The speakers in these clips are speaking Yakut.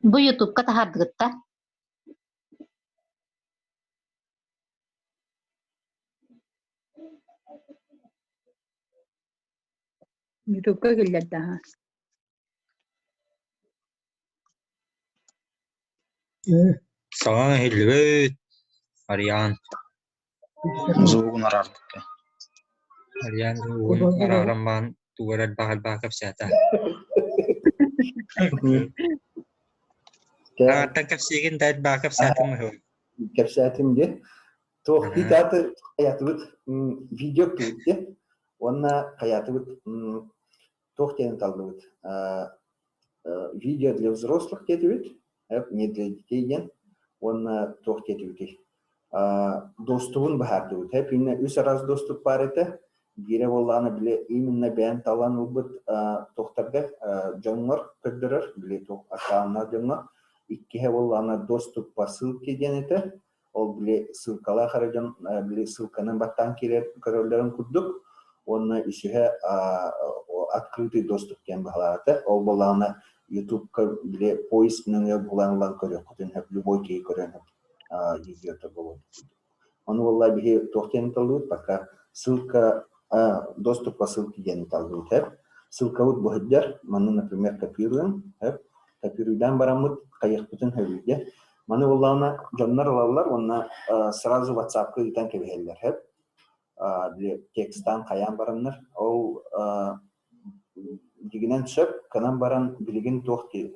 Бу Ютубка таһаардыгыт да? Ютубка киллэрдэ аһа. Саҥа иһиллибит Ариан Звугун араарбыкка. Ариан угун арааран баран тугу эрэ элбэх элбэх кэпсээтэ. Аҕаттан кэпсиигин да элбэх кэпсээтим үһү. Кэпсээтим диэн. Туох ити хайаатыбыт видео күүттэ уонна хайаатыбыт туох диэн таллыбыт видео для взрослых диэтибит не для детей диэн уонна туох диэтибитий доступун быһаардыбыт иннэ үс араас доступ баар этэ биирэ буоллаҕына били именно бэйэн талан ылбыт туохтарга дьоҥҥор көрдөрөр били туох аккауннаах дьоҥҥо иккиһэ буоллаҕына доступ по ссылке диэн этэ ол били ссылкалаах эрэ дьон били ссылканы баттаан киирэр көрөллөрүн курдук уонна үсүһэ открытый доступ диэн быһалаата ол буоллаҕына ютубка били поиск нөҥүө булан ылан көрүөххүтүн сөп любой киһи көрүөн сөп видеота буолуон ону буолла биһи туох диэн таллыбыт пока ссылка доступ по ссылке диэн таллыбыт сөп ссылкабыт бу сылдьар манна например копируем сөп копируйдаан бараммыт хайыахпытын сөбүйдэ Маны буоллаҕына дьоннор ылаллар уонна сразу WhatsApp-ка ыытан кэбиһэллэр сөп. Били текстаан хайаан бараннар. Ол дьигинэн сөп, гынан баран билигин туох дии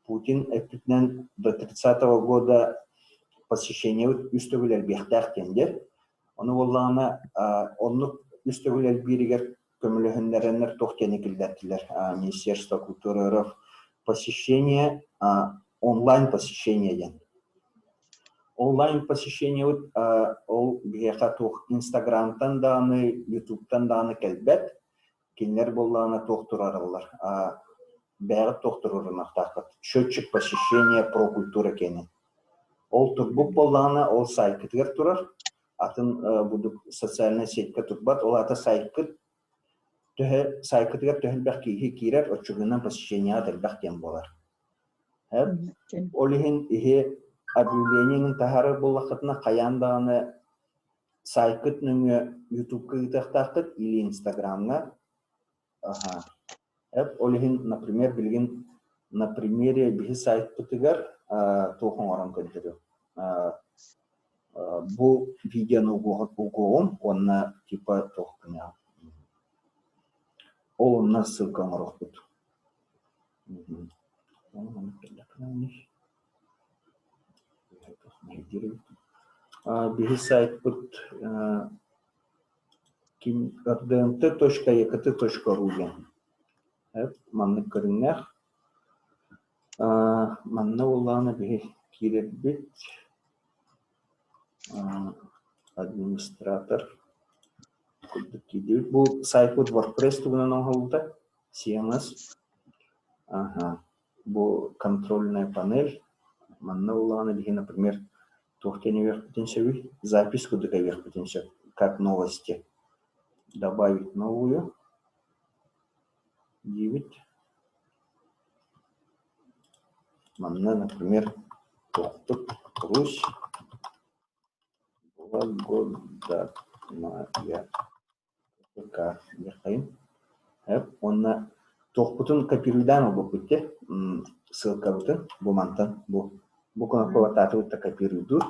Путин эппитинэн до 30-го года посещениебыт үс төгүл элбиэхтээх диэн дьэ. Ону буоллаҕына оннук үс төгүл элбииригэр көмөлөһүннэрэннэр туох диэни киллэрдилэр Министерство культуры РФ посещение онлайн посещение диэн. Онлайн посещениебыт ол биһиэхэ туох Инстаграмтан даҕаны, Ютубтан даҕаны кэлбэт. Кинилэр буоллаҕына туох турараллар бэйэҕит туох туруорунуохтааххыт. Счетчик посещения про культура киэнин. Ол турбут буоллаҕына, ол сайтытыгар турар. Атын будук социальнай сетька турбат. Ол аата сайткыт төһө сайтытыгар төһө элбэх киһи киирэр, оччугунан посещениеҕа элбэх диэн буолар. Ол иһин иһи объявлениеҥын таһаарар буоллаххытына хайаан даҕаны сайтыт нөҥүө Ютубка ыытыахтааххыт или Инстаграмҥа. Аха. Ол иһин, например, билигин на примере биһи сайтпытыгар туох оҥорон көрдөрүөм. Бу видеону угуоҕум уонна типа туох гыныаҕым. Ол онно ссылка оҥоруохпут. Биһи сайтпыт rdnt.ekt.ru диэн маннык көрүҥнээх. Манна буоллаҕына биһи киирэрбит администратор курдук киирдибит. Бу сайтпыт WordPress тугунан оҥоһуллубута CMS. Аха. Бу контрольная панель. Манна буоллаҕына биһи, например, туох диэн эбиэхпитин сөбүй? Запись курдук эбиэхпитин сөп, как новости. Добавить новую диибит. Манна, например, туохтук Русь благодатная диэххэйин. Уонна туохпутун копируйдаан ылбыппыт дии, ссылкабытын бу мантан бу бу кнопка баттаатыбыт да копируйдуур.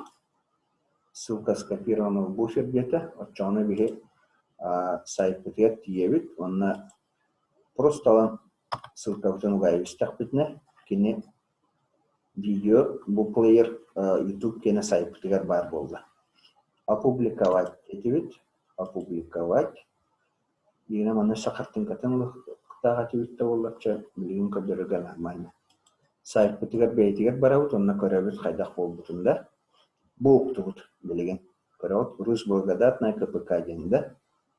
Ссылка скопирована в буфер диэтэ. Оччоҕуна биһи сайтпытыгар тиийэбит уонна просто ылан ссылкабытын угаайа истэхпитинэ кини видео бу плеер YouTube киэнэ сайтпытыгар баар буолла. Опубликовать этибит. Опубликовать. Биирэ манна өссө хартыыҥкатын ылыахтаах этибит да буоллар, чэ, билигин көрдөрөргө нормально. Сайтпытыгар бэйэтигэр барабыт уонна көрөбүт хайдах буолбутун да. Бу уктубут билигин. Көрөҕүт, Русь благодатная КПК диэн да.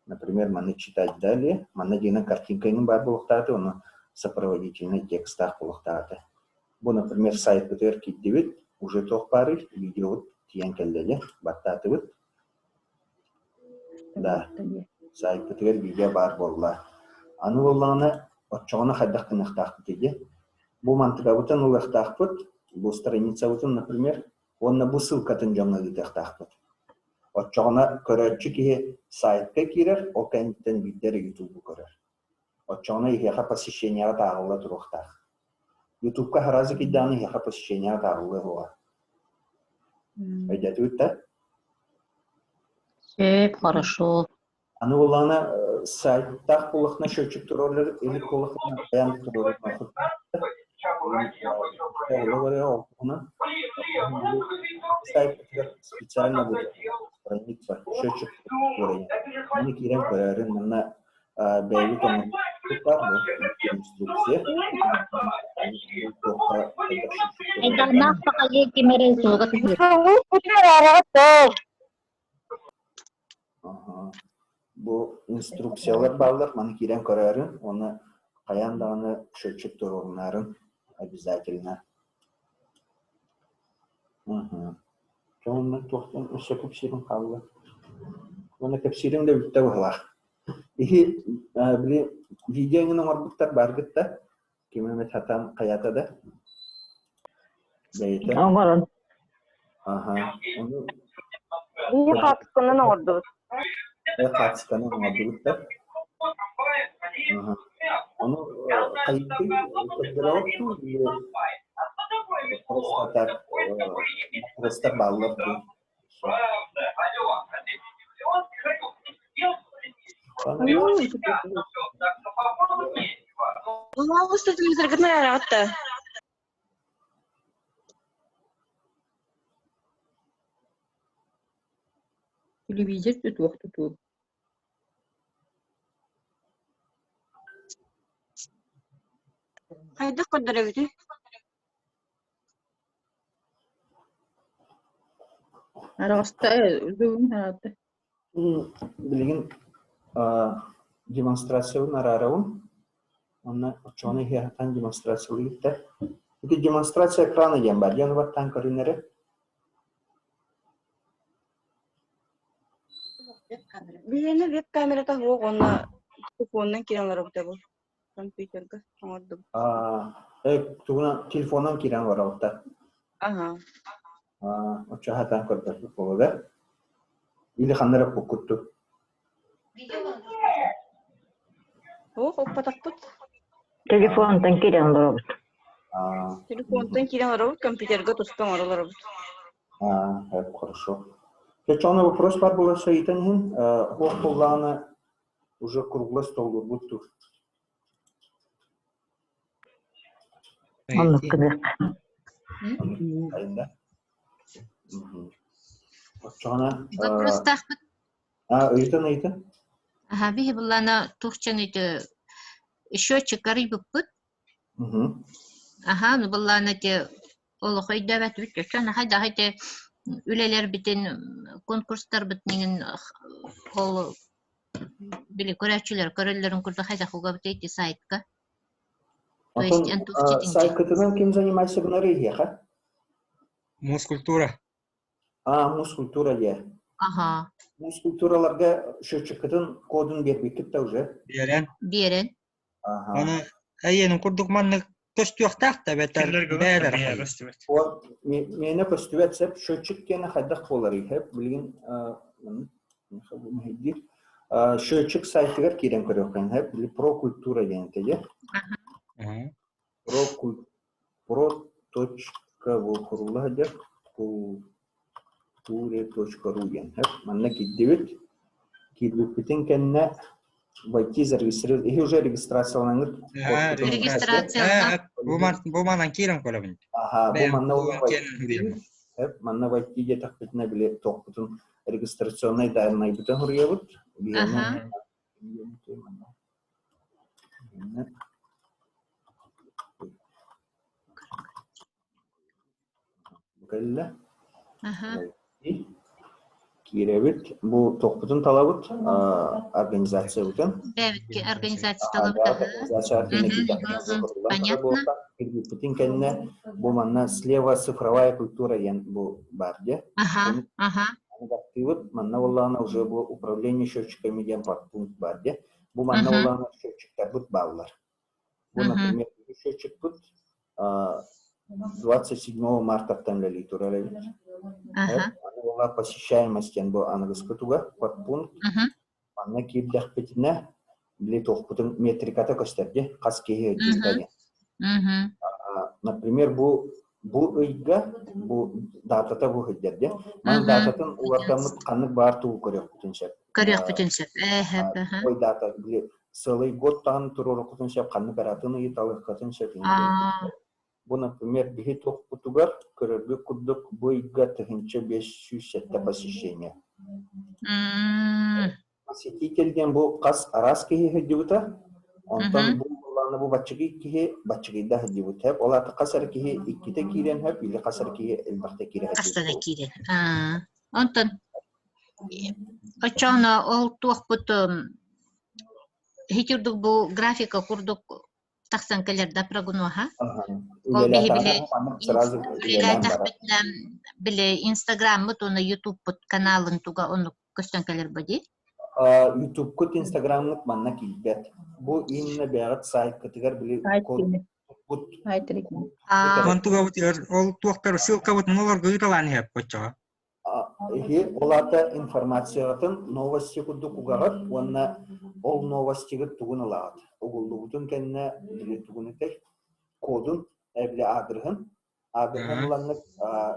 Например, маны читать далее. Манна диэнэн картинка иҥин баар буолуохтаах уонна сопроводительный текстаах буолуохтаах этэ. Бу, например, сайтпытыгар киирдибит, уже туох баарый, видеобут тиийэн кэллэ диэн баттаатыбыт. Да, сайтпытыгар видео баар буолла. Аны буоллаҕына, оччоҕуна хайдах гыныахтаахпыт ити? Бу мантыкабытын ылыахтаахпыт, бу страницабытын, например, уонна бу ссылкатын дьоҥҥо ыытыахтаахпыт. Оччоҕуна көрөөччү киһи сайтка киирэр, ол кэнниттэн биирдэ эрэ ютубу көрөр. Оччоҕуна эһиэхэ посещениеҕа тааҕылла туруохтаах. Ютубка сразу киирдэҕинэ эһиэхэ посещениеҕа тааҕыллыа суоҕа. Өйдөөтүгүт да? Сөп, хорошо. Аны буоллаҕына сайтаах буоллаххына счетчик туруорар илик буоллаххына хайаан туруорар сайтыгар специально будет страница счетчик туруорайын. Маны киирэн көрөөрүн манна бэйэбит оҥорбуппут баар бу инструкция. Айдааннаах баҕайы ким эрэ суоҕа түһүө. Бу инструкциялар бааллар, маны киирэн көрөөрүн уонна хайаан даҕаны счетчик туруорунарын обязательно. Дьэ онно туохтан өссө кэпсиирим хаалла. Уонна кэпсиирим да бүттэ быһыылаах. Иһи били видео эҥин оҥорбуттар бааргыт да ким эмит сатаан хайаата да бэйэтэ Оҥорон. Аха ону Биир хаартысканан оҥордубут. хаартысканан оҥордубут да Аха ону хайдыы көрдөрөҕүт дуу или просто так просто бааллар дуу Пожалуйста, телевизоргытын араҕыт да. Телевизор тутуох тутуу. Хайдах көрдөрөбүтүй? Араҕаста бүгүн аата Билигин демонстрациябын араарабын уонна оччоҕуна иһиэхтэн демонстрациялыы иһиттэр. Ити демонстрация экрана диэн баар, диэн баттаан көрүн эрэ. Биһиэнэ веб-камерата суох уонна телефонунан киирэн олоробут бу. Компьютерга оҥордум. Тугунан телефонунан киирэн олоробут Аха. Оччо сатаан көрдөрбүт буолуо да? Или ханна эрэ куккутту? Суох, укпатахпыт. Телефонтан киирэн олоробут. Телефонтан киирэн олоробут, компьютерга туспа оҥоро олоробут. Хорошо. Чочоно вопрос бар була сайытан иһин, хуох буоллаҕына уже круглый столлурбут тур. Оннук гыныах. Айында. Оччоҕуна Вопростаахпыт. ыйытан ыйытан. Аха, биһи буллана туохчан ити счетчик арыйбыппыт. Аха, ну буллана ити олох өйдөөбөтүбүт чочон аха даҕа ити үлэлэрбитин конкурстарбытын иҥин ол били көрөөччүлэр көрөллөрүн курдук хайдах угабыт ити сайтка. То есть Онтон эн туох сайткытынан ким занимайся гынар иһиэхэ? Мускультура. А, мускультура диэ. Аха. Мускультураларга счетчиккытын кодун биэрбиккит да уже? Биэрэн. Биэрэн. Аны эйиэнин курдук маннык көстүөхтээх да эбэтэр бээлэр Миэнэ көстүбэт сөп счетчик диэни хайдах буоларый сөп билигин счетчик сайтыгар киирэн көрүөххүн сөп били про культура диэн этэ дьэ про про точка бу курулла сылдьар культура. Культуре.ру диэн. Манна киирдибит. Киирбиппитин кэннэ войти зарегистрировать. Иһи уже регистрацияланыҥыт. Регистрация. Бу манан киирэн көрөбүн. Аха, бу манна манна войти диэтэхпитинэ били туохпутун регистрационнай дааннайбытын суруйабыт. Аха. Кэллэ. Киирэбит. Бу туохпутун талабыт, организациябытын. Бэбитки организация талабыт. Понятно. Кирбиппитин кэннэ бу манна слева цифровая культура диэн бу бар дьэ. Аха, аха. Баттыыбыт. Манна буоллаҕына уже бу управление счетчиками диэн подпункт бар дьэ. Бу манна буоллаҕына счетчиктарбыт бааллар. Бу, например, счетчикпыт 27 мартаттан үлэлии турар эбит. Аны посещаемость диэн бу аныгыскы туга подпункт. Манна киирдэхпитинэ, били туохпутун метриката көстөр дии, хас киһи ыйдыыта диэн. Например, бу бу ыйга бу датата бу ыйдар дии. Маны дататын уларытаммыт ханнык баар тугу көрүөхпүтүн сөп. Көрүөхпүтүн сөп. Ой дата били Сылый год таһын туруоруккутун сөп, ханнык атын ыйыталыаххытын сөп. Бу, например, биһи туохпутугар көрөргүт курдук бу ыйга 1507 посещение. Посетитель диэн бу хас араас киһи сылдьыбыта. Онтон бу буоллаҕына бу баччыгый киһи баччыгыйда сылдьыбыт сөп. Ол аата хас эрэ киһи иккитэ киирэн сөп или хас эрэ киһи элбэхтэ киирэ Хаста да киирэн. Онтон оччоҕуна ол туохпут ити курдук бу графика курдук тахсан кэлэр да прогноһа. Ол биһи били үлэлээтэхпитинэ били инстаграммыт уонна ютубпут каналын туга оннук көстөн кэлэр бу дии. Ютубкут, инстаграммыт манна киирбэт. Бу именно бэйэҕит сайткытыгар били код Онтугабытыгар ол туохтар ссылкабытын олорго ыыталаан иһэп оччоҕо. Эһи ол аата информацияҕытын новости курдук угаҕыт уонна ол новостигыт тугун ылаҕыт? Угуллубутун кэннэ били тугун этэй? Кодун, били аадырыһын, аадырыһын ылаҥҥыт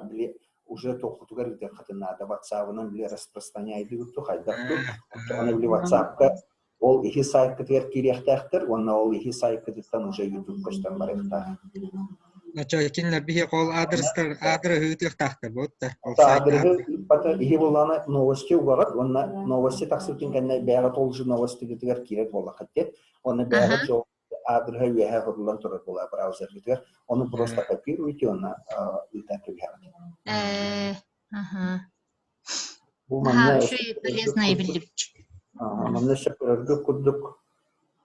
били уже туоххутугар ыытыаххытын наада. Ватсабынан били распространяйдыгыт дуу, хайдах дуу. Оччоҕуна били ватсапка Ол иһи саайкытыгар киириэхтээхтэр уонна ол иһи саайкытыттан уже YouTube көстөн барыахтаах. Оччо кинилэр биһиэхэ ол адрестар аадырыһы ыытыахтаахтар буотта. Ол сайт Аадырыһы ыыппата иһи буоллаҕына новости угаҕыт уонна новости тахсыбытын кэннэ бэйэҕит ол же новостигытыгар киирэр буоллаххыт диэн. Уонна бэйэҕит жол аадырыһа үөһэ суруллан турар буолаа браузергытыгар. Ону просто копируйте уонна ыытан кэбиһэҕит. Э, аха. Бу Наһаа манна үчүгэй полезная биллибит. Манна өссө көрөргө курдук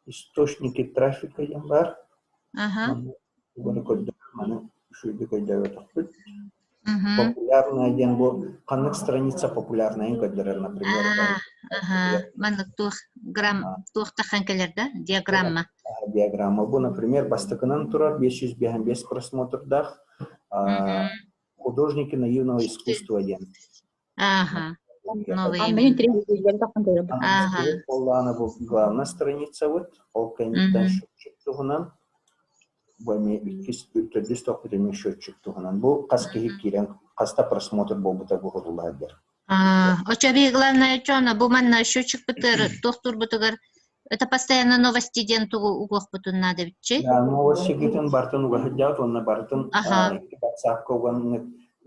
источники трафика диэн баар. Аха. Манна тугу көрдөрөр, маны үчүгэйдик өйдөөбөтөхпүт. Мгм. Популярная диэн бу ханнык страница популярнайын көрдөрөр, например, Аа, аха. Маннык туох грамм туох таххан кэлэр да диаграмма. диаграмма. Бу, например, бастакынан турар 555 просмотрдаах Мгм. художники наивного искусства диэн. Ага. Новые А мен Ага. Буоллаҕына бу главная страницабыт, ол кэнниттэн счетчик туһунан, бу эмиэ иккис, төрдүс тохпут эмиэ счетчик туһунан. Бу хас киһи киирэн, хаста просмотр буолбута бу уһулла сылдьар. Очо биир главное чоно бу манна счетчикпытыгар туохтуурбутугар Это постоянно новости диэн тугу угуохпутун наада эбитчи? Новости барытын уга сылдьаҕыт уонна барытын Аха. WhatsApp-ка уганнык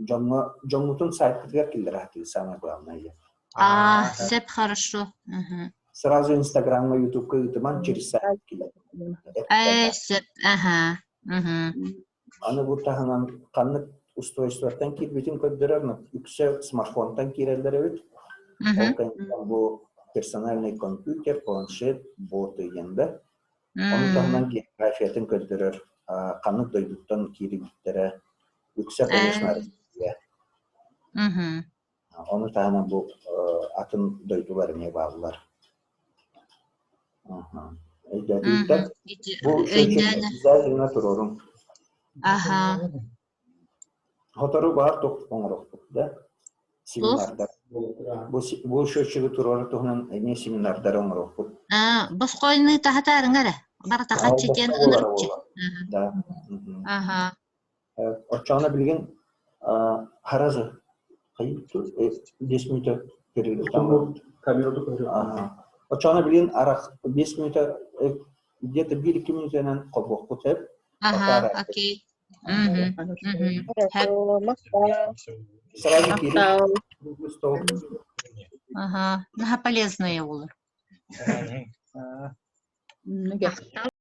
дьоҥҥо дьоҥҥутун сайтпытыгар киллэрэ сатыыр самое главное. А, сөп, хорошо. Мгм. Сразу Инстаграмҥа, Ютубка ыытыман через сайт киллэр. Э, сөп, аха. Мгм. Аны бу таһынан ханнык устройствоттан киирбитин көрдөрөр, үксэ смартфонтан киирэллэр эбит. Ол кэнниттэн бу персональный компьютер, планшет, боты диэн да. Ону таһынан географиятын көрдөрөр, ханнык дойдуттан киирбиттэрэ, үксэ, конечно, Россия. Ону таһынан бу атын дойдулар эмиэ бааллар. Өйдөөтүгүттэр? Бу обязательно туруоруҥ. Аха. Сотору баар туох оҥоруохпут да? Семинардар. Бу бу счетчигы туруорар туһунан эмиэ семинардары оҥоруохпут. Аа, босхойнуу таһатаарыҥ эрэ. Барыта хаччы диэн ынырыччы. Да. Аха. Оччоҕуна билигин харазы. 5 мүнүүтэ перерыв. Оччоҕуна билигин арах 5 мүнүүтэ где-то 1-2 мүнүүтэнэн холбуохпут сөп. Ага, окей. Мгм, мгм. Хорошо, махтал. Сразу киирин. Махтал. Стол. Ага, наһаа полезная олар. Махтал.